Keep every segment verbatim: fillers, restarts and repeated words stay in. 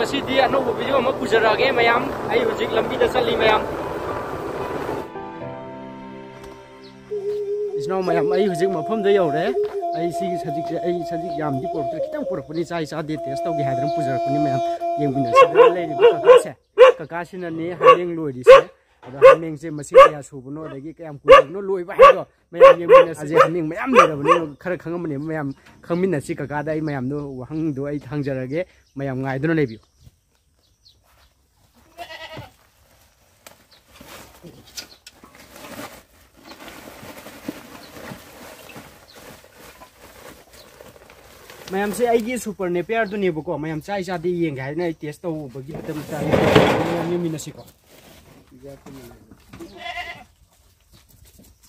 ꯉꯁꯤꯗꯤ ꯑꯅꯧꯕ ꯚꯤꯗꯤꯑꯣ ꯑꯃ ꯄꯨꯖꯔꯛꯑꯒꯦ ꯃꯌꯥꯝ꯫ ꯑꯩ ꯍꯧꯖꯤꯛ ꯂꯝꯕꯤꯗ ꯆꯠꯂꯤ ꯃꯌꯥꯝ꯫ ꯏꯆꯤꯟ ꯏꯅꯥꯎ ꯃꯌꯥꯝ, ꯑꯩ ꯍꯧꯖꯤꯛ ꯃꯐꯝꯗ ꯌꯧꯔꯦ꯫ ꯑꯩ ꯁꯤꯒꯤ ꯁꯖꯤꯛꯁꯦ, ꯑꯩ ꯁꯖꯤꯛ ꯌꯥꯝꯗꯤ ꯄꯨꯔꯛꯇ꯭ꯔꯦ, ꯈꯤꯇꯪ ꯄꯨꯔꯛꯄꯅꯤ, ꯆꯥꯏ ꯆꯥꯗꯦ ꯇꯦꯁ ꯇꯧꯒꯦ ꯍꯥꯏꯗꯅ ꯄꯨꯖꯔꯛꯄꯅꯤ ꯃꯌꯥꯝ꯫ ꯌꯦꯡꯃꯤꯟꯅꯁꯤ꯫ ꯂꯩꯔꯤꯕ ꯀꯀꯥꯁꯦ, ꯀꯀꯥꯁꯤꯅꯅꯦ ꯍꯥꯃꯦꯡ ꯂꯣꯏꯔꯤꯁꯦ꯫ ꯑꯗꯣ ꯍꯥꯃꯦꯡꯁꯦ ꯃꯁꯤꯡ ꯀꯌꯥ ꯁꯨꯕꯅꯣ, ꯑꯗꯒꯤ ꯀꯌꯥꯝ ꯀꯨꯏꯔꯕꯅꯣ ꯂꯣꯏꯕ ꯍꯥꯏꯗꯣ ꯃꯌꯥꯝ ꯌꯦꯡꯃꯤꯟꯅꯁꯤ꯫ ꯍꯥꯃꯦꯡ ꯃꯌꯥꯝ ꯂꯩꯔꯕꯅꯤꯅ ꯈꯔ ꯈꯪꯉꯝꯃꯅꯦꯕ ꯃꯌꯥꯝ꯫ ꯈꯪꯃꯤꯟꯅꯁꯤ꯫ ꯀꯀꯥꯗ ꯑꯩ ꯃꯌꯥꯝꯗꯣ ꯋꯥꯍꯪꯗꯣ ꯑꯩ ꯍꯪꯖꯔꯒꯦ, ꯃꯌꯥꯝ ꯉꯥꯏꯗꯨꯅ ꯂꯩꯕꯤꯌꯨ꯫ ꯃꯌꯥꯝꯁꯦ ꯑꯩꯒꯤ ꯁꯨꯄꯔ ꯅꯦꯄꯤꯌꯔꯗꯨꯅꯦꯕꯀꯣ꯫ ꯃꯌꯥꯝ ꯆꯥꯏ ꯆꯥꯗꯦ ꯌꯦꯡꯒꯦ ꯍꯥꯏꯗꯅ ꯑꯩ ꯇꯦꯁ ꯇꯧꯕꯒꯤꯗꯃꯛꯇ ꯃꯌꯥꯝ ꯌꯦꯡꯃꯤꯟꯅꯁꯤꯀꯣ꯫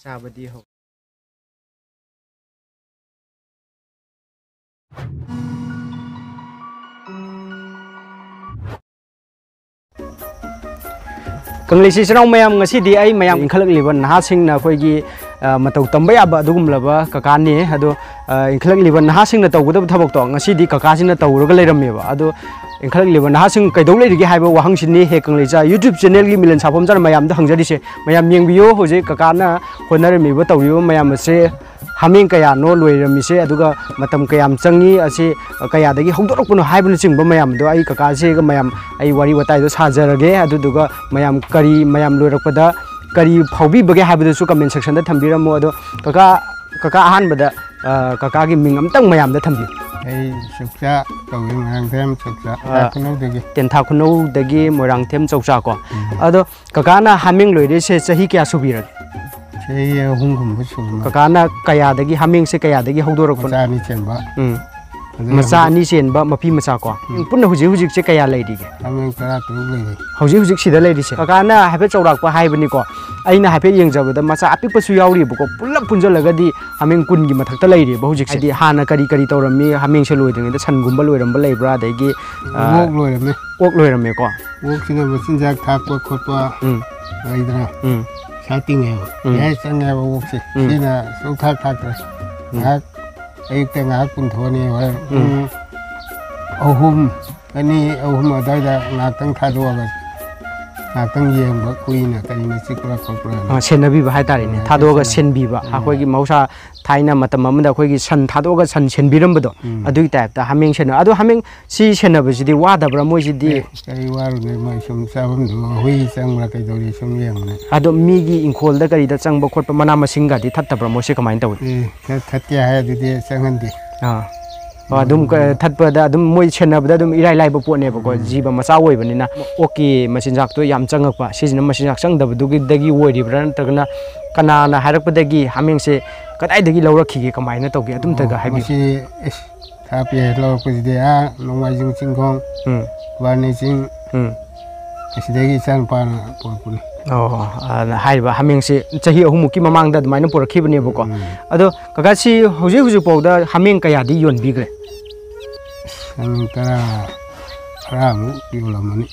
ꯆꯥꯕꯗꯤ ꯍꯧ- ꯀꯪꯂꯩꯁꯤ ꯏꯆꯤꯟ ꯏꯅꯥꯎ ꯃꯌꯥꯝ, ꯉꯁꯤꯗꯤ ꯑꯩ ꯃꯌꯥꯝ ꯏꯟꯈꯠꯂꯛꯂꯤꯕ ꯅꯍꯥꯁꯤꯡꯅ ꯑꯩꯈꯣꯏꯒꯤ, ꯑ, ꯃꯇꯧ ꯇꯝꯕ ꯌꯥꯕ ꯑꯗꯨꯒꯨꯝꯂꯕ ꯀꯀꯥꯅꯤ꯫ ꯑꯗꯣ, ꯑ, ꯏꯟꯈꯠꯂꯛꯂꯤꯕ ꯅꯍꯥꯁꯤꯡꯅ ꯇꯧꯒꯗꯕ ꯊꯕꯛꯇꯣ ꯉꯁꯤꯗꯤ ꯀꯀꯥꯁꯤꯅ ꯇꯧꯔꯒ ꯂꯩꯔꯝꯃꯦꯕ꯫ ꯑꯗꯣ ꯏꯟꯈꯠꯂꯛꯂꯤꯕ ꯅꯍꯥꯁꯤꯡ ꯀꯩꯗꯧ ꯂꯩꯔꯤꯒꯦ ꯍꯥꯏꯕ ꯋꯥꯍꯪꯁꯤꯅꯤ ꯍꯦ ꯀꯪꯂꯩꯆꯥ YouTube ꯆꯦꯅꯦꯜꯒꯤ ꯃꯤꯂꯟ ꯁꯥꯐꯝ ꯆꯥꯅ ꯃꯌꯥꯝꯗ ꯍꯪꯖꯔꯤꯁꯦ꯫ ꯃꯌꯥꯝ ꯌꯦꯡꯕꯤꯌꯨ, ꯍꯧꯖꯤꯛ ꯀꯀꯥꯅ ꯍꯣꯠꯅꯔꯝꯃꯤꯕ, ꯇꯧꯔꯤꯕ ꯃꯌꯥꯝ ꯑꯁꯦ, ꯍꯥꯃꯦꯡ ꯀꯌꯥꯅꯣ ꯂꯣꯏꯔꯝꯃꯤꯁꯦ, ꯑꯗꯨꯒ ꯃꯇꯝ ꯀꯌꯥꯝ ꯆꯪꯉꯤ, ꯑꯁꯤ ꯀꯌꯥꯗꯒꯤ ꯍꯧꯗꯣꯔꯛꯄꯅꯣ ꯍꯥꯏꯕꯅꯆꯤꯡꯕ ꯃꯌꯥꯝꯗꯣ ꯑꯩ ꯀꯀꯥꯁꯤꯒ ꯃꯌꯥꯝ ꯑꯩ ꯋꯥꯔꯤ ꯋꯥꯇꯥꯏꯗꯣ ꯁꯥꯖꯔꯒꯦ꯫ ꯑꯗꯨꯗꯨꯒ ꯃꯌꯥꯝ ꯀꯔꯤ, ꯃꯌꯥꯝ ꯂꯣꯏꯔꯛꯄꯗ ꯀꯔꯤ ꯐꯥꯎꯕꯤꯕꯒꯦ ꯍꯥꯏꯕꯗꯨꯁꯨ comment section ꯗ ꯊꯝꯕꯤꯔꯝꯃꯣ꯫ ꯑꯗꯣ ꯀꯀꯥ, ꯀꯀꯥ ꯑꯍꯥꯟꯕꯗ, ꯑ, ꯀꯀꯥꯒꯤ ꯃꯤꯡ ꯑꯝꯇꯪ ꯃꯌꯥꯝꯗ ꯊꯝꯕꯤꯌꯨ꯫ ꯑꯩ ꯆꯧꯆꯥ ꯀꯧꯏ, ꯃꯣꯏꯔꯥꯡꯊꯦꯝ ꯆꯧꯆꯥ, ꯑ, ꯇꯦꯟꯊꯥ ꯈꯨꯅꯧꯗꯒꯤ꯫ ꯇꯦꯟꯊꯥ ꯈꯨꯅꯧꯗꯒꯤ ꯃꯣꯏꯔꯥꯡꯊꯦꯝ ꯆꯧꯆꯥ ꯀꯣ꯫ ꯎꯝ꯫ ꯑꯗꯣ ꯀꯀꯥꯅ ꯍꯥꯃꯦꯡ ꯂꯣꯏꯔꯤꯁꯦ ꯆꯍꯤ ꯀꯌꯥ ꯁꯨꯕꯤꯔꯒꯦ? ꯆꯍꯤ ꯑꯍꯨꯝꯒꯨꯝꯕ ꯁꯨꯔꯝꯃꯅꯤ꯫ ꯀꯀꯥꯅ ꯀꯌꯥꯗꯒꯤ, ꯍꯥꯃꯦꯡꯁꯦ ꯀꯌꯥꯗꯒꯤ ꯍꯧꯗꯣꯔꯛꯄꯅꯣ? ꯃꯆꯥ ꯑꯅꯤ ꯆꯦꯟꯕ꯫ ꯎꯝ꯫ ꯑꯗꯩ ꯃꯆꯥ ꯍꯧꯖꯤꯛ ꯑꯅꯤ ꯆꯦꯟꯕ, ꯃꯄꯤ ꯃꯆꯥ ꯀꯣ꯫ ꯎꯝ꯫ ꯄꯨꯟꯅ ꯍꯧꯖꯤꯛ ꯍꯧꯖꯤꯛꯁꯦ ꯀꯌꯥ ꯂꯩꯔꯤꯒꯦ? ꯍꯥꯃꯦꯡ ꯇꯔꯥ ꯇꯔꯨꯛ ꯂꯩꯔꯤ꯫ ꯍꯧꯖꯤꯛ ꯍꯧꯖꯤꯛ ꯁꯤꯗ ꯂꯩꯔꯤꯁꯦ꯫ ꯀꯀꯥꯅ ꯍꯥꯏꯐꯦꯠ ꯆꯥꯎꯔꯥꯛꯄ ꯍꯥꯏꯕꯅꯤꯀꯣ꯫ ꯑꯩꯅ ꯍꯥꯏꯐꯦꯠ ꯌꯦꯡꯖꯕꯗ ꯃꯆꯥ ꯑꯄꯤꯛꯄꯁꯨ ꯌꯥꯎꯔꯤꯕꯀꯣ꯫ ꯄꯨꯂꯞ ꯄꯨꯟꯖꯜꯂꯒꯗꯤ ꯍꯥꯃꯦꯡ ꯀꯨꯟꯒꯤ ꯃꯊꯛꯇ ꯂꯩꯔꯤꯕ ꯍꯧꯖꯤꯛꯁꯦ꯫ ꯍꯥꯏꯗꯤ ꯍꯥꯟꯅ ꯀꯔꯤ ꯀꯔꯤ ꯇꯧꯔꯝꯃꯤ? ꯍꯥꯃꯦꯡꯁꯦ ꯂꯣꯏꯗ꯭ꯔꯤꯉꯩꯗ ꯁꯟꯒꯨꯝꯕ ꯂꯣꯏꯔꯝꯕ ꯂꯩꯕ꯭ꯔꯥ? ꯑꯗꯒꯤ, ꯑ, ꯑꯣꯛ ꯂꯣꯏꯔꯝꯃꯤ꯫ ꯑꯣꯛ ꯂꯣꯏꯔꯝꯃꯦꯀꯣ꯫ ꯑꯣꯛꯁꯤꯅ ꯃꯆꯤꯟꯖꯥꯛ ꯊꯥꯛꯄ ꯈꯣꯠꯄ ꯎꯝ꯫ ꯂꯩꯗꯅ, ꯎꯝ꯫ ꯄꯩꯁꯥ ꯇꯤꯡꯉꯦꯕ꯫ ꯎꯝ꯫ ꯄꯩꯁꯥ ꯆꯪꯉꯦꯕ ꯑꯣꯛꯁꯦ꯫ ꯎꯝ꯫ ꯁꯤꯅ ꯁꯨꯡꯊꯥꯛ ꯊꯥꯛꯇ꯭ꯔꯦ꯫ ꯎꯝ꯫ ꯉꯥꯏꯍꯥꯛ ꯑꯌꯨꯛꯇ ꯉꯥꯏꯍꯥꯛ ꯄꯨꯟꯊꯣꯛꯑꯅꯤ, ꯍꯣꯔꯦꯟ ꯎꯝ꯫ ꯄꯨꯡ ꯑꯍꯨꯝ ꯑꯅꯤ ꯑꯍꯨꯝ ꯑꯗꯨꯋꯥꯏꯗ ꯉꯥꯏꯍꯥꯛꯇꯪ ꯊꯥꯗꯣꯛꯑꯒ ꯉꯥꯏꯍꯥꯛꯇꯪ ꯌꯦꯡꯕ, ꯀꯨꯏꯅ ꯀꯔꯤꯅ ꯆꯤꯛꯄ꯭ꯔꯥ ꯈꯣꯠꯄ꯭ꯔꯥ꯫ ꯑꯥ, ꯁꯦꯟꯅꯕꯤꯕ ꯍꯥꯏꯇꯥꯔꯦꯅꯦ꯫ ꯎꯝ, ꯊꯥꯗꯣꯛꯑꯒ ꯁꯦꯟꯅ-, ꯁꯦꯟꯕꯤꯕ꯫ ꯎꯝ꯫ ꯑꯩꯈꯣꯏꯒꯤ ꯃꯍꯧꯁꯥ ꯊꯥꯏꯅ ꯃꯇꯝ ꯑꯃꯗ ꯑꯩꯈꯣꯏꯒꯤ ꯁꯟ ꯊꯥꯗꯣꯛꯑꯒ ꯁꯟ ꯁꯦꯟꯕꯤꯔꯝꯕꯗꯣ, ꯎꯝ꯫ ꯑꯗꯨꯒꯤ ꯇꯥꯏꯞꯇ ꯍꯥꯃꯦꯡ ꯁꯦꯟꯅ-, ꯑꯗꯣ ꯍꯥꯃꯦꯡ ꯁꯤ ꯁꯦꯟꯅꯕꯁꯤꯗꯤ ꯋꯥꯗꯕ꯭ꯔꯥ ꯃꯣꯏꯁꯤꯗꯤ? ꯑꯦ, ꯀꯔꯤ ꯋꯥꯔꯨꯅꯤ, ꯃꯣꯏ ꯁꯨꯝ ꯆꯥꯐꯝꯗꯨ ꯍꯨꯏ ꯆꯪꯕ꯭ꯔꯥ ꯀꯩꯗꯧꯔꯤ ꯁꯨꯝ ꯌꯦꯡꯕꯅꯦ꯫ ꯑꯗꯣ ꯃꯤꯒꯤ ꯏꯪꯈꯣꯜꯗ ꯀꯔꯤꯗ ꯆꯪꯕ ꯈꯣꯠꯄ, ꯃꯅꯥ ꯃꯁꯤꯡꯒꯗꯤ ꯊꯠꯇꯕ꯭ꯔꯥ ꯃꯣꯏꯁꯦ, ꯀꯃꯥꯏꯅ ꯇꯧꯏ? ꯑꯦ, ꯊꯠ-, ꯊꯠꯀꯦ ꯍꯥꯏ ꯑꯗꯨꯗꯤ ꯆꯪꯍꯟꯗꯦ꯫ ꯑꯥ꯫ ꯑꯣ, ꯑꯗꯨꯝ ꯀ-, ꯎꯝ꯫ ꯊꯠꯄꯗ ꯑꯗꯨꯝ ꯃꯣꯏ ꯁꯦꯟꯅꯕꯗ ꯑꯗꯨꯝ ꯏꯔꯥꯏ ꯂꯥꯏꯕ ꯄꯣꯠꯅꯦꯕꯀꯣ, ꯎꯝ꯫ ꯖꯤꯕ ꯃꯆꯥ ꯑꯣꯏꯕꯅꯤꯅ꯫ ꯑꯣꯛꯀꯤ ꯃꯆꯤꯟꯖꯥꯛꯇꯣ ꯌꯥꯝ ꯆꯪꯉꯛꯄ, ꯁꯤꯁꯤꯅ ꯃꯆꯤꯟꯖꯥꯛ ꯆꯪꯗꯕꯗꯨꯒꯤꯗꯒꯤ ꯑꯣꯏꯔꯤꯕ꯭ꯔꯥ, ꯅꯠꯇ꯭ꯔꯒꯅ ꯀꯅꯥꯅ ꯍꯥꯏꯔꯛꯄꯗꯒꯤ ꯍꯥꯃꯦꯡꯁꯦ ꯀꯗꯥꯏꯗꯒꯤ ꯂꯧꯔꯛꯈꯤꯒꯦ, ꯀꯃꯥꯏꯅ ꯇꯧꯒꯦ? ꯑꯗꯨꯝꯇꯒ ꯑꯣ, ꯍꯥꯏꯕꯤꯌꯨ꯫ ꯃꯁꯤ, ꯏꯁ, ꯊꯥ ꯄꯦ ꯂꯧꯔꯛꯄꯁꯤꯗꯤ ꯑꯥ ꯅꯣꯡꯃꯥꯏꯖꯤꯡ ꯆꯤꯡꯈꯣꯡ, ꯎꯝ꯫ ꯕꯥꯔꯨꯅꯤ ꯆꯤꯡ, ꯎꯝ꯫ ꯑꯁꯤꯗꯒꯤ ꯏꯆꯥꯅꯨꯄꯥꯅ ꯄꯨꯔꯛꯄꯅꯤ꯫ ꯑꯣ, ꯑ, ꯍꯥꯏꯔꯤꯕ ꯍꯥꯃꯦꯡꯁꯤ ꯆꯍꯤ ꯑꯍꯨꯝꯃꯨꯛꯀꯤ ꯃꯃꯥꯡꯗ ꯑꯗꯨꯃꯥꯏꯅ ꯄꯨꯔꯛꯈꯤꯕꯅꯦꯕꯀꯣ꯫ ꯎꯝ꯫ ꯑꯗꯣ ꯀꯀꯥ, ꯁꯤ ꯍꯧꯖꯤꯛ ꯍꯧꯖꯤꯛ ꯐꯥꯎꯗ ꯍꯥꯃꯦꯡ ꯀꯌꯥꯗꯤ ꯌꯣꯟꯕꯤꯈ꯭ꯔꯦ? ꯁꯟ ꯇꯔꯥ, ꯇꯔꯥꯃꯨꯛ ꯌꯣꯜꯂꯝꯃꯅꯤ꯫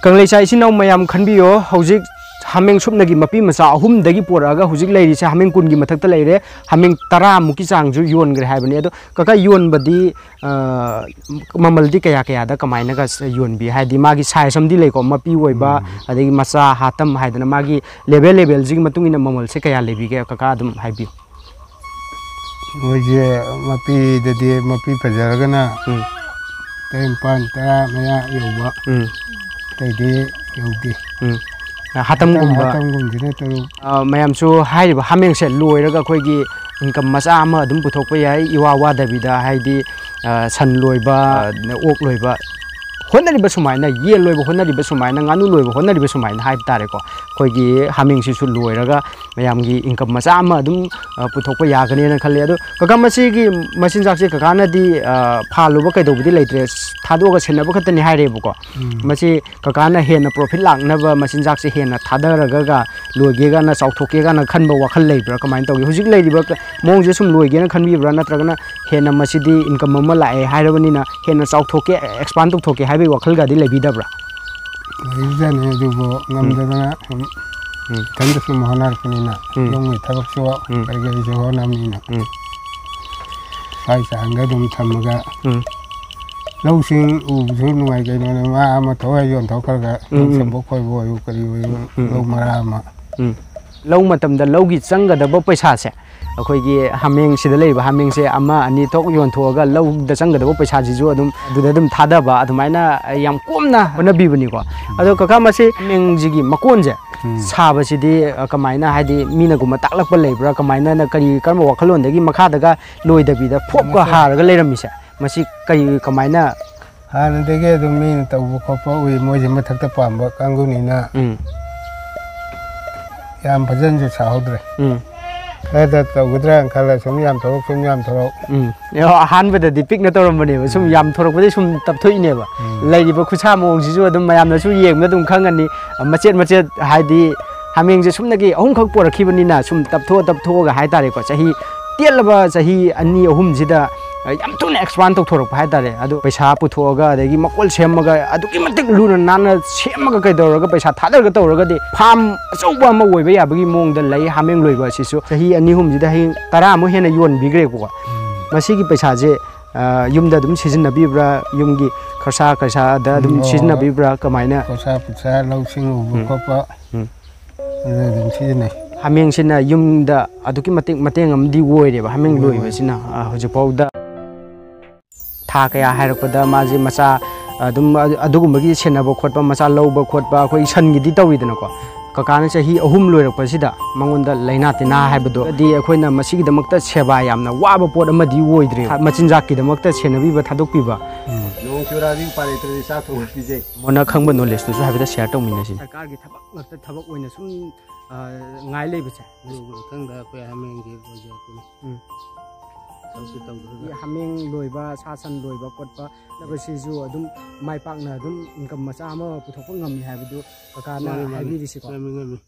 ꯀꯪꯂꯩꯆꯥ ꯏꯆꯤꯟ ꯏꯅꯥꯎ ꯃꯌꯥꯝ ꯈꯟꯕꯤꯌꯣ, ꯍꯧꯖꯤꯛ ꯍꯥꯃꯦꯡ ꯁꯨꯞꯅꯒꯤ ꯃꯄꯤ ꯃꯆꯥ ꯑꯍꯨꯝꯗꯒꯤ ꯄꯣꯔꯛꯑꯒ ꯍꯧꯖꯤꯛ ꯂꯩꯔꯤꯁꯦ ꯍꯥꯃꯦꯡ ꯀꯨꯟꯒꯤ ꯃꯊꯛꯇ ꯂꯩꯔꯦ, ꯍꯥꯃꯦꯡ ꯇꯔꯥꯃꯨꯛꯀꯤ ꯆꯥꯡꯁꯨ ꯌꯣꯟꯈ꯭ꯔꯦ ꯍꯥꯏꯕꯅꯤ꯫ ꯑꯗꯣ ꯀꯀꯥ, ꯌꯣꯟꯕꯗꯤ, ꯑ, ꯃꯃꯜꯗꯤ ꯀꯌꯥ ꯀꯌꯥꯗ ꯀꯃꯥꯏꯅꯒ ꯌꯣꯟꯕꯤ? ꯍꯥꯏꯗꯤ ꯃꯥꯒꯤ size ꯑꯃꯗꯤ ꯂꯩꯀꯣ, ꯃꯄꯤ ꯑꯣꯏꯕ, ꯎꯝ꯫ ꯑꯗꯒꯤ ꯃꯆꯥ ꯍꯥꯇꯝ ꯍꯥꯏꯗꯅ ꯃꯥꯒꯤ level levelꯁꯤꯒꯤ ꯃꯇꯨꯡ ꯏꯟꯅ ꯃꯃꯜꯁꯦ ꯀꯌꯥ ꯂꯩꯕꯤꯒꯦ ꯀꯀꯥ, ꯑꯗꯨꯝ ꯍꯥꯏꯕꯤꯌꯨ꯫ ꯃꯣꯏꯁꯦ ꯃꯄꯤꯗꯗꯤ, ꯃꯄꯤ ꯐꯖꯔꯒꯅ ꯎꯝ꯫ ꯇꯔꯦꯠ ꯅꯤꯄꯥꯟ, ꯇꯔꯥ ꯃꯌꯥ ꯌꯧꯕ꯫ ꯎꯝ꯫ ꯑꯇꯩꯗꯤ ꯌꯧꯗꯦ꯫ ꯎꯝ꯫ ꯍꯥꯇꯝꯒꯨꯝꯕ꯫ ꯍꯥꯇꯝꯒꯨꯝꯕꯁꯤꯅ ꯇꯔꯨꯛ꯫ ꯑ, ꯃꯌꯥꯝꯁꯨ ꯍꯥꯏꯔꯤꯕ ꯍꯥꯃꯦꯡꯁꯦ ꯂꯣꯏꯔꯒ ꯑꯩꯈꯣꯏꯒꯤ income ꯃꯆꯥ ꯑꯃ ꯑꯗꯨꯝ ꯄꯨꯊꯣꯛꯄ ꯌꯥꯏ, ꯏꯋꯥ ꯋꯥꯗꯕꯤꯗ, ꯍꯥꯏꯗꯤ, ꯑ, ꯁꯟ ꯂꯣꯏꯕ, ꯑ, ꯑꯣꯛ ꯂꯣꯏꯕ, ꯍꯣꯠꯅꯔꯤꯕ ꯁꯨꯃꯥꯏꯅ, ꯌꯦꯟ ꯂꯣꯏꯕ ꯍꯣꯠꯅꯔꯤꯕ ꯁꯨꯃꯥꯏꯅ, ꯉꯥꯅꯨ ꯂꯣꯏꯕ ꯍꯣꯠꯅꯔꯤꯕ ꯁꯨꯃꯥꯏꯅ ꯍꯥꯏꯕ ꯇꯥꯔꯦꯀꯣ꯫ ꯑꯩꯈꯣꯏꯒꯤ ꯍꯥꯃꯦꯡꯁꯤꯁꯨ ꯂꯣꯏꯔꯒ ꯃꯌꯥꯝꯒꯤ income ꯃꯆꯥ ꯑꯃ ꯑꯗꯨꯝ, ꯑ, ꯄꯨꯊꯣꯛꯄ ꯌꯥꯒꯅꯦꯅ ꯈꯜꯂꯤ꯫ ꯑꯗꯣ ꯀꯀꯥ, ꯃꯁꯤꯒꯤ ꯃꯆꯤꯟꯖꯥꯛꯁꯦ ꯀꯀꯥꯅꯗꯤ, ꯑ, ꯐꯥꯜꯂꯨꯕ ꯀꯩꯗꯧꯕꯗꯤ ꯂꯩꯇ꯭ꯔꯦ, ꯊꯥꯗꯣꯛꯑꯒ ꯁꯦꯟꯅꯕ ꯈꯛꯇꯅꯤ ꯍꯥꯏꯔꯦꯕꯀꯣ꯫ ꯎꯝ꯫ ꯃꯁꯤ ꯀꯀꯥꯅ ꯍꯦꯟꯅ profit ꯂꯥꯛꯅꯕ ꯃꯆꯤꯟꯖꯥꯛꯁꯦ ꯍꯦꯟꯅ ꯊꯥꯗꯔꯒ ꯂꯣꯏꯒꯦꯒꯥꯅ, ꯆꯥꯎꯊꯣꯛꯀꯦꯒꯥꯅ ꯈꯟꯕ ꯋꯥꯈꯜ ꯂꯩꯕ꯭ꯔꯥ? ꯀꯃꯥꯏꯅ ꯇꯧꯒꯦ? ꯍꯧꯖꯤꯛ ꯂꯩꯔꯤꯕ ꯀ-, ꯃꯑꯣꯡꯁꯦ ꯁꯨꯝ ꯂꯣꯏꯒꯦꯅ ꯈꯟꯕꯤꯕ꯭ꯔꯥ? ꯅꯠꯇ꯭ꯔꯒꯅ ꯍꯦꯟꯅ ꯃꯁꯤꯗꯤ income ꯑꯃ ꯂꯥꯛꯑꯦ ꯍꯥꯏꯔꯕꯅꯤꯅ ꯍꯦꯟꯅ ꯆꯥꯎꯊꯣꯛꯀꯦ, expand ꯇꯧꯊꯣꯛꯀꯦ ꯍꯥꯏꯕꯒꯤ ꯋꯥꯈꯜꯒꯗꯤ ꯂꯩꯕꯤꯗꯕ꯭ꯔꯥ? ꯂꯩꯕꯖꯥꯠꯅꯤ, ꯑꯗꯨꯕꯨ ꯎꯝ꯫ ꯉꯝꯗꯗꯅ ꯁꯨꯝ ꯎꯝ꯫ ꯏꯊꯟꯇ ꯁꯨꯝ ꯍꯣꯠꯅꯔꯛꯄꯅꯤꯅ, ꯎꯝ꯫ ꯌꯨꯝꯒꯤ ꯊꯕꯛꯁꯨ ꯎꯝ꯫ ꯀꯔꯤ ꯀꯔꯤꯁꯨ ꯍꯣꯠꯅꯕꯅꯤꯅ, ꯎꯝ꯫ ꯁ꯭ꯋꯥꯏ ꯆꯥꯡꯗ ꯑꯗꯨꯝ ꯊꯝꯃꯒ ꯎꯝ꯫ ꯂꯧꯁꯤꯡ ꯎꯕꯁꯨ ꯅꯨꯡꯉꯥꯏ ꯀꯩꯅꯣꯅꯦ, ꯃꯥ ꯑꯃ ꯊꯣꯛꯑ ꯌꯣꯟꯊꯣꯛꯈ꯭ꯔꯒ ꯎꯝ, ꯎꯝ꯫ ꯁꯦꯝꯕ ꯈꯣꯏꯕ ꯑꯣꯏꯌꯨ ꯀꯔꯤ ꯑꯣꯏꯌꯨ, ꯎꯝ, ꯎꯝ꯫ ꯂꯧ ꯃꯔꯥ ꯑꯃ꯫ ꯎꯝ꯫ ꯂꯧ ꯃꯇꯝꯗ ꯂꯧꯒꯤ ꯆꯪꯒꯗꯕ ꯄꯩꯁꯥꯁꯦ ꯑꯩꯈꯣꯏꯒꯤ ꯍꯥꯃꯦꯡꯁꯤꯗ ꯂꯩꯔꯤꯕ ꯍꯥꯃꯦꯡꯁꯦ ꯑꯃ ꯑꯅꯤ ꯊꯣꯛ ꯌꯣꯟꯊꯣꯛꯑꯒ ꯂꯧꯗ ꯆꯪꯒꯗꯕ ꯄꯩꯁꯥꯁꯤꯁꯨ ꯑꯗꯨꯝ ꯑꯗꯨꯗ ꯑꯗꯨꯝ ꯊꯥꯗꯕ, ꯑꯗꯨꯃꯥꯏꯅ ꯌꯥꯝ ꯀꯣꯝꯅ ꯍꯣꯠꯅꯕꯤꯕꯅꯤꯀꯣ꯫ ꯑꯗꯣ ꯀꯀꯥ, ꯃꯁꯤ ꯍꯥꯃꯦꯡꯁꯤꯒꯤ ꯃꯀꯣꯟꯁꯦ ꯎꯝ꯫ ꯁꯥꯕꯁꯤꯗꯤ, ꯑ, ꯀꯃꯥꯏꯅ, ꯍꯥꯏꯗꯤ ꯃꯤꯅꯒꯨꯝꯕ ꯇꯥꯛꯂꯛꯄ ꯂꯩꯕ꯭ꯔꯥ, ꯀꯃꯥꯏꯅ, ꯀꯔꯤ, ꯀꯔꯝꯕ ꯋꯥꯈꯜꯂꯣꯟꯗꯒꯤ ꯃꯈꯥꯗꯒ ꯂꯣꯏꯗꯕꯤꯗ ꯐꯣꯞꯀ ꯃꯁꯤ ꯍꯥꯔꯒ ꯂꯩꯔꯝꯃꯤꯁꯦ? ꯃꯁꯤ ꯀꯔꯤ, ꯀꯃꯥꯏꯅ? ꯍꯥꯟꯅꯗꯒꯤ ꯑꯗꯨꯝ ꯃꯤꯅ ꯇꯧꯕ ꯈꯣꯠꯄ ꯎꯏ, ꯃꯣꯏꯁꯦ ꯃꯊꯛꯇ ꯄꯥꯝꯕ ꯀꯥꯡꯕꯨꯅꯤꯅ ꯎꯝ꯫ ꯌꯥꯝ ꯐꯖꯅꯁꯨ ꯁꯥꯍꯧꯗ꯭ꯔꯦ꯫ ꯎꯝ꯫ ꯈꯔꯗ ꯇꯧꯒꯗ꯭ꯔꯥꯅ ꯈꯜꯂ ꯁꯨꯝ ꯌꯥꯝ ꯊꯣꯔꯛ, ꯁꯨꯝ ꯌꯥꯝ ꯊꯣꯔꯛ꯫ ꯎꯝ꯫ ꯑꯦ, ꯑꯍꯥꯟꯕꯗꯗꯤ ꯄꯤꯛꯅ ꯇꯧꯔꯝꯕꯅꯦꯕ, ꯁꯨꯝ ꯎꯝ꯫ ꯌꯥꯝ ꯊꯣꯔꯛꯄꯗꯒꯤ ꯁꯨꯝ ꯇꯞꯊꯣꯛꯏꯅꯦꯕ꯫ ꯎꯝ꯫ ꯂꯩꯔꯤꯕ ꯈꯨꯠꯁꯥ ꯃꯑꯣꯡꯁꯤꯁꯨ ꯑꯗꯨꯝ ꯃꯌꯥꯝꯅꯁꯨ ꯌꯦꯡꯕꯗ ꯑꯗꯨꯝ ꯈꯪꯉꯅꯤ, ꯃꯆꯦꯠ ꯃꯆꯦꯠ, ꯍꯥꯏꯗꯤ ꯍꯥꯃꯦꯡꯁꯦ ꯁꯨꯝꯅꯒꯤ ꯑꯍꯨꯝꯈꯛ ꯄꯣꯔꯛꯈꯤꯕꯅꯤꯅ ꯁꯨꯝ ꯇꯞꯊꯣꯛꯑ ꯇꯞꯊꯣꯛꯑꯒ ꯍꯥꯏꯇꯥꯔꯦꯀꯣ, ꯆꯍꯤ ꯇꯦꯜꯂꯕ ꯆꯍꯤ ꯑꯅꯤ ꯑꯍꯨꯝꯁꯤꯗ ꯌꯥꯝ ꯊꯨꯅ expand ꯇꯧꯊꯣꯔꯛꯄ ꯍꯥꯏꯇꯥꯔꯦ꯫ ꯑꯗꯣ ꯄꯩꯁꯥ ꯄꯨꯊꯣꯛꯑꯒ, ꯑꯗꯒꯤ ꯃꯀꯣꯜ ꯁꯦꯝꯃꯒ, ꯑꯗꯨꯛꯀꯤ ꯃꯇꯤꯛ ꯂꯨꯅ ꯅꯥꯟꯅ ꯁꯦꯝꯃꯒ, ꯀꯩꯗꯧꯔꯒ, ꯄꯩꯁꯥ ꯊꯥꯗꯔꯒ ꯇꯧꯔꯒꯗꯤ farm ꯑꯆꯧꯕ ꯑꯃ ꯑꯣꯏꯕ ꯌꯥꯕꯒꯤ ꯃꯑꯣꯡꯗ ꯂꯩ ꯍꯥꯃꯦꯡ ꯂꯣꯏꯕ ꯑꯁꯤꯁꯨ꯫ ꯆꯍꯤ ꯑꯅꯤ ꯑꯍꯨꯝꯁꯤꯗ ꯍꯌꯦꯡ ꯇꯔꯥꯃꯨꯛ ꯍꯦꯟꯅ ꯌꯣꯟꯕꯤꯈ꯭ꯔꯦꯕꯀꯣ꯫ ꯎꯝ꯫ ꯃꯁꯤꯒꯤ ꯄꯩꯁꯥꯁꯦ, ꯑ, ꯌꯨꯝꯗ ꯑꯗꯨꯝ ꯁꯤꯖꯤꯟꯅꯕꯤꯕ꯭ꯔꯥ? ꯌꯨꯝꯒꯤ ꯈꯔꯁꯥ ꯈꯔꯁꯥꯗ ꯑꯗꯨꯝ ꯎꯝ, ꯍꯣꯏ, ꯍꯣꯏ꯫ ꯁꯤꯖꯤꯟꯅꯕꯤꯕ꯭ꯔꯥ? ꯀꯃꯥꯏꯅ? ꯈꯣꯔꯁꯥ ꯄꯨꯠꯁꯥ, ꯂꯧꯁꯤꯡ ꯎꯕ ꯎꯝ꯫ ꯈꯣꯠꯄ꯫ ꯎꯝ꯫ ꯑꯗꯨ ꯑꯗꯨꯝ ꯁꯤꯖꯤꯟꯅꯩ꯫ ꯍꯥꯃꯦꯡꯁꯤꯅ ꯌꯨꯝꯗ ꯑꯗꯨꯛꯀꯤ ꯃꯇꯤꯛ ꯃꯇꯦꯡ ꯑꯃꯗꯤ ꯑꯣꯏꯔꯦꯕ, ꯍꯥꯃꯦꯡ ꯑꯣꯏ, ꯑꯣꯏ꯫ ꯂꯣꯏꯕꯁꯤꯅ, ꯑ, ꯍꯧꯖꯤꯛꯐꯥꯎꯗ꯫ ꯊꯥ ꯀꯌꯥ ꯍꯥꯏꯔꯛꯄꯗ ꯃꯥꯁꯦ ꯃꯆꯥ ꯑꯗꯨꯝ ꯑꯗꯨꯒꯨꯝꯕꯒꯤ ꯁꯦꯟꯅꯕ ꯈꯣꯠꯄ, ꯃꯆꯥ ꯂꯧꯕ ꯈꯣꯠꯄ, ꯑꯩꯈꯣꯏ ꯁꯟꯒꯤꯗꯤ ꯇꯧꯋꯤꯗꯅꯀꯣ꯫ ꯀꯀꯥꯅ ꯆꯍꯤ ꯑꯍꯨꯝ ꯂꯣꯏꯔꯛꯄꯁꯤꯗ ꯃꯉꯣꯟꯗ ꯂꯥꯏꯅꯥ ꯇꯤꯟꯅꯥ ꯍꯥꯏꯕꯗꯣ, ꯍꯥꯏꯗꯤ ꯑꯩꯈꯣꯏꯅ ꯃꯁꯤꯒꯤꯗꯃꯛꯇ ꯁꯦꯕꯥ ꯌꯥꯝꯅ ꯋꯥꯕ ꯄꯣꯠ ꯑꯃꯗꯤ ꯑꯣꯏꯗ꯭ꯔꯦ꯫ ꯃꯆꯤꯟꯖꯥꯛꯀꯤꯗꯃꯛꯇ ꯁꯦꯟꯅꯕꯤꯕ, ꯊꯥꯗꯣꯛꯄꯤꯕ꯫ ꯎꯝ꯫ ꯅꯣꯡ ꯆꯨꯔꯛꯑꯗꯤ ꯎꯄꯥꯏ ꯂꯩꯇ꯭ꯔꯗꯤ ꯆꯥꯛ ꯊꯣꯡꯉ ꯄꯤꯖꯩ꯫ ꯃꯣꯟꯅ ꯈꯪꯕ knowledgeꯇꯨꯁꯨ ꯍꯥꯏꯐꯦꯠꯇ share ꯇꯧꯃꯤꯟꯅꯁꯤꯅꯦ꯫ ꯁꯔꯀꯥꯔꯒꯤ ꯊꯕꯛ ꯉꯥꯛꯇ ꯊꯕꯛ ꯑꯣꯏꯅ ꯁꯨꯝ, ꯑ, ꯉꯥꯏ ꯂꯩꯕꯁꯦ꯫ ꯑꯗꯨꯒ ꯃꯊꯪꯗ ꯑꯩꯈꯣꯏ ꯍꯥꯃꯦꯡꯒꯤ ꯂꯣꯏꯖꯔꯛꯄꯅꯤ꯫ ꯎꯝ꯫ ꯊꯕꯛꯁꯨ ꯇꯧꯗ꯭ꯔꯒ꯫ ꯍꯥꯃꯦꯡ ꯂꯣꯏꯕ, ꯁꯥ ꯁꯟ ꯂꯣꯏꯕ ꯈꯣꯠꯄ, ꯅꯕꯁꯤꯁꯨ ꯑꯗꯨꯝ ꯃꯥꯏ ꯄꯥꯛꯅ ꯑꯗꯨꯝ income ꯃꯆꯥ ꯑꯃ ꯄꯨꯊꯣꯛꯄ ꯉꯝꯃꯤ ꯍꯥꯏꯕꯗꯨ ꯀꯀꯥꯅ ꯃꯥꯅꯤ, ꯃꯥꯅꯤ꯫ ꯍꯥꯏꯕꯤꯔꯤꯁꯤꯀꯣ꯫ ꯉꯝꯃꯤ, ꯉꯝꯃꯤ꯫